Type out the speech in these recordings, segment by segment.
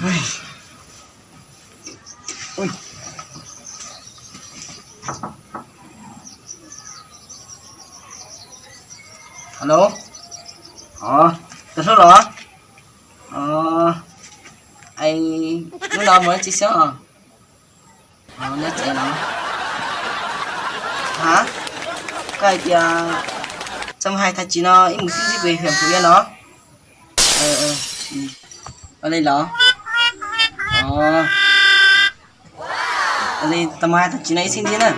Alo, tus hlub los? Es hnub no mus dab tsi xwb os? Nyob tsev no. Ha, koj hais tias txog mus hais tag tsis no ib mus sib ntsib pem hwm pum ia no. Ua li los? Ua li txog mus hais tag tsis no ib sib ntsib na.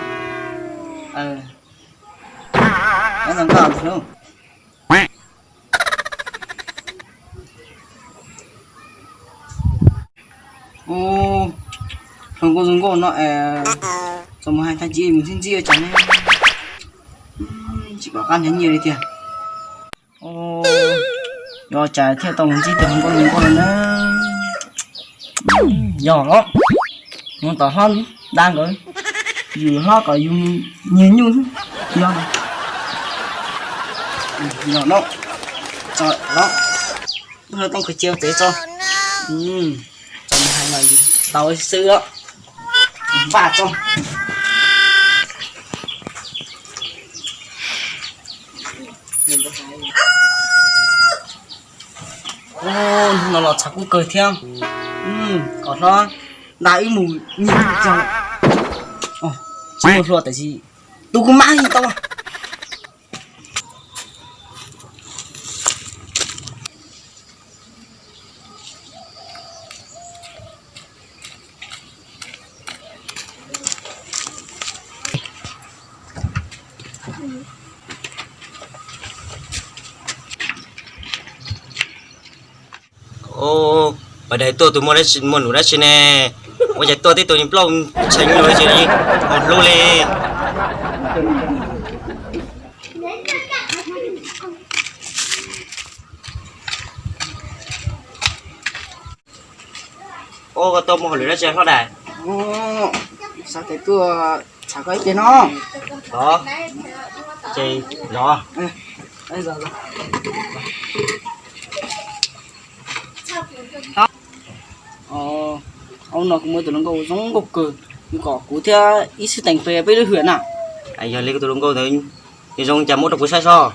Nyob zoo koj tus hlub. Ua, hluas nkauj zoo nkauj no es, txog mus hais tag tsis mus sib ntsib ua cas ne, tsis pom qab nrhiav nyiaj li tiag. Ua cas thiaj tau mus ntsib tus hluas nkauj zoo nkauj no na. Yog los, mus tom hlob da nkawd, yus hlob kom yus nyiag nyuj. Yog, yog no, tso los, wb ho tau khaws cia pem tso. Tso mus hais mas yus tau xwb os. Npaj tso. Hnub no los txhav kub kawg thiab. Kom hlob da wb mus nyiag nyuj tso. Tsis muaj hlua tiam sis tu kuv mab li tau. Ua, pas dais tuaj tus muaj num dab tsi ne? Ua cas tuaj tib tug niag plaub ntshai nyuj dab tsi li, ho hlub li. Ua, koj tuaj muaj hauj lwm dab tsi hlob dais? Xav tias tuaj tsham koj ib pliag no. Los, ces los. Hnub no kuv muaj tus hluas nkauj zoo nkauj kawg, nws kom kuv thiab ib xib teem pem peb lub hwm na. Yog li koj tus hluas nkauj ntawd zoo cas muab rau kuv saib seb.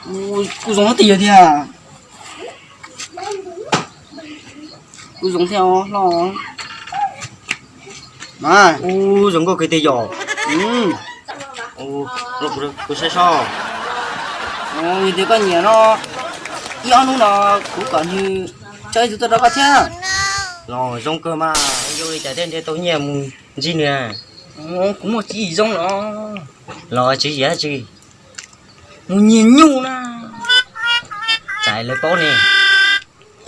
Kuj zoo tiag tiag. Kuj zoo thiab hlob. Ua, zoo nkauj kawg tiag yom. Kuv saib seb. Yog tias koj nyiam no, ib ob hnub no kuv kom nws coj ib tug tuaj rau koj thiab. Los zoo kawg mas, zoo li cas thiaj nrhiav tau nyiaj mus ntsib nws? Kuv muaj tswv yim zoo los. Los tswv yim dab tsi? Mus nyiag nyuj na. Tsam lawv paub ne.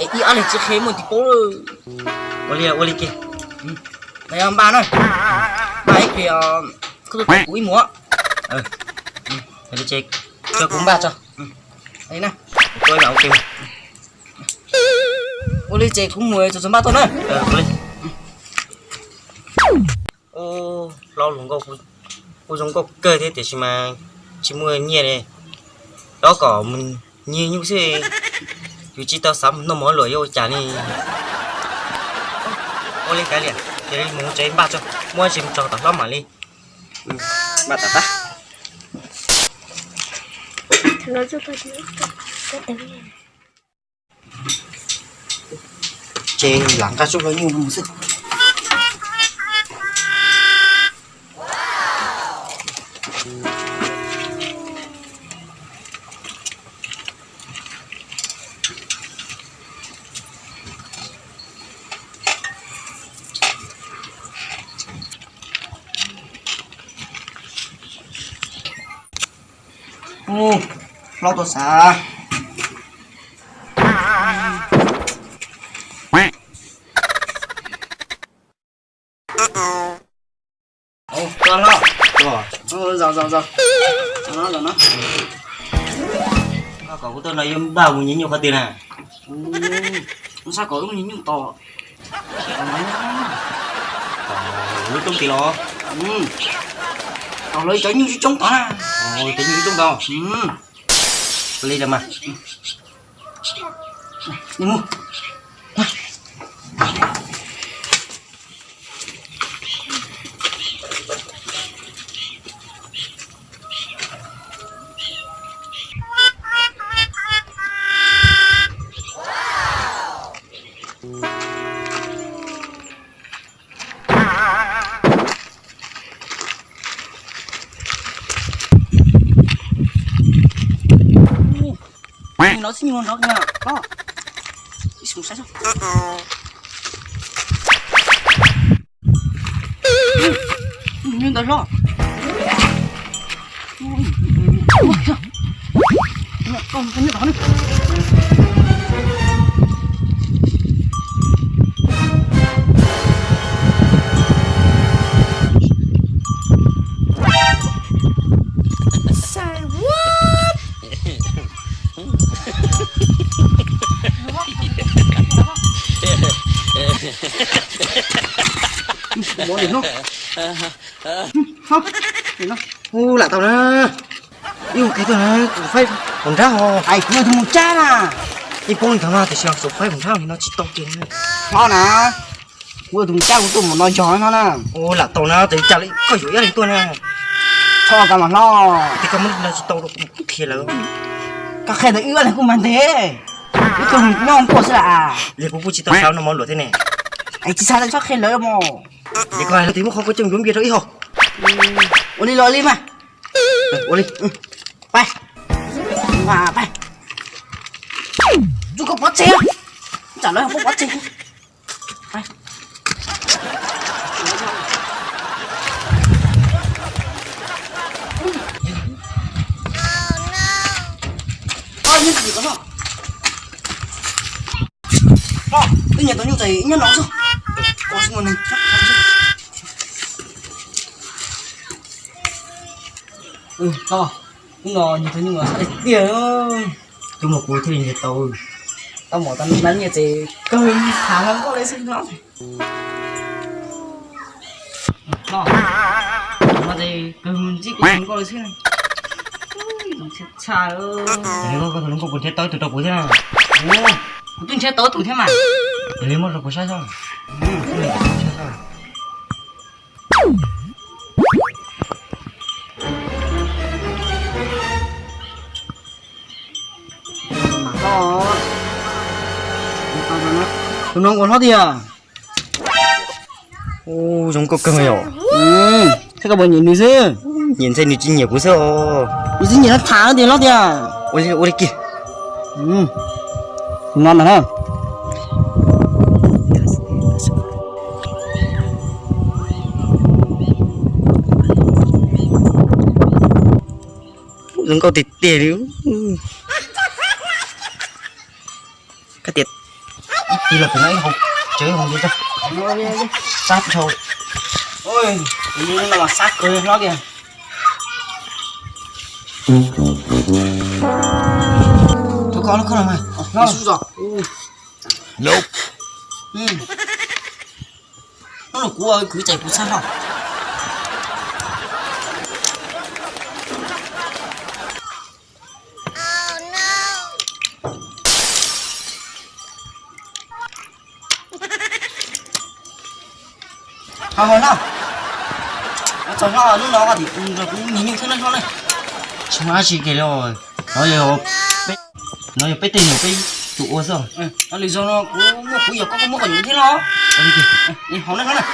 Es ib ob leeg tsis qhia muaj tus paub lawm. Ua li, ua li ces. Npaj na. Npaj ib pliag koj tuaj tos kuv ib mus. Ua li ces kuv npaj tso. Ua li ces kuv mus txog txog npaj tuaj na. Hlob hluas nkauj kuj zoo nkauj kawg thiab tiam sis mas tsis muaj nyiaj li. Los kom mus nyiag nyuj xwb, yus tsis tau xav mus noj mov luam yuav ua cas li. Ua li kav liam, cia li mus tsev npaj tso, muab tsis mus tso tom hlob mam li npaj tom qab. Ces lam nqa tsuj hlawv nyuj no mus xwb. Ub, hlob tuaj xav. Ub, tuaj hlob. Zaum, zaum, zaum. Koj kom kuv tuaj no yog npaj mus nyiag nyuj qhov twg na? Kuv xav kom wb mus nyiag nyuj tom lub roob tid los. Tom lawv cov nyuj coob coob tod na. Cov nyuj coob coob tod. Li mas. Mus. Nrov xwb nyuag nrov kiag os. Ib sim saib seb. Nyuag ntawd hlob. Ua lam tau na. Ib ua ke tuaj na, kuv faib pum nrab os. Hais kuv yog tus mus cab na. Yeej paub li ntawd mas tiam sis kuv faib pum nrab li no tsis tau kiag. Hlob na, kuv yog tus mus cab kuv tuaj mus no yog no na. Ua lam tau na, tes cas li koj yuav ib leeg tuaj na. Txhob ua kab mas hlob. Tes koj muab li no tsis tau rau kuv qhia lawv. Koj qhia ntawd wb ob leeg kuj mag ntes. Wb tuaj mus nyob nkuaj xwb las. Yog kuv kuj tsis tau xav no mov luam thiab ne. Es tsis xav txhob qhia lawv mos. Ces koj hais lawv tias muab qhov kua coj mus yuav npias rau ib hom. Ua li los ua li mas. Ua li. Pab, pab, tus koj pov tseg, tsam lawv pov tseg. Twb nyiam tau nyuj tes nyob no xwb. Hnub no nyiag tau nyuj sab tiag tiag. Twb muaj kuv thiaj li nyiag tau. Tau mov tau nyiaj ces kawg tham hluas nkauj li xwb no. No ces kawg ntsib kuv hluas nkauj li xwb. Txhaj, koj tus hluas nkauj puas nrhiav tau ib tug rau kuv thiab? Kuv twb nrhiav tau ib tug thiab mas. Yog li muab rau kuv saib seb. Tus no ua hlob tiag. Ub, zoo nkauj kawg yom. Thiab koj puas nyiam nws xwb? Nyiam ntxhe nws tsis nyiam kuv xwb os. Nws twb nyiam no tham tiag hlob tiag. Ua li, ua li kiag. Tus no ntag na. Zoo nkauj tiag tiag li. Koj tias ib tig los pem no ib hauv, tsev ib hauv ntawd tag. Sab dhau. Tus no mas sab kawg hlob tiag. Thov koj los koj los mas. Hnub no kuv kwv cais kuv txhab hlo. Hos hos no, txog hlob hnub no koj tim kuv nrog kuv nyiag nyuj thiab na hlob na. Tsis muaj dab tsi kiag li. No yog, no yog peb tej nyuam peb tus ua xwb. Lwm zaus no kuv muaj kuv yog koj, koj muaj koj nyuam thiab los. Hos na hlob na.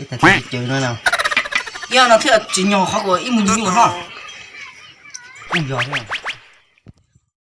Ib tag cawv no, yog no thiaj tsis nyog qhov kuv ib mus nyiag nyuj hlob. Kuj yog thiab.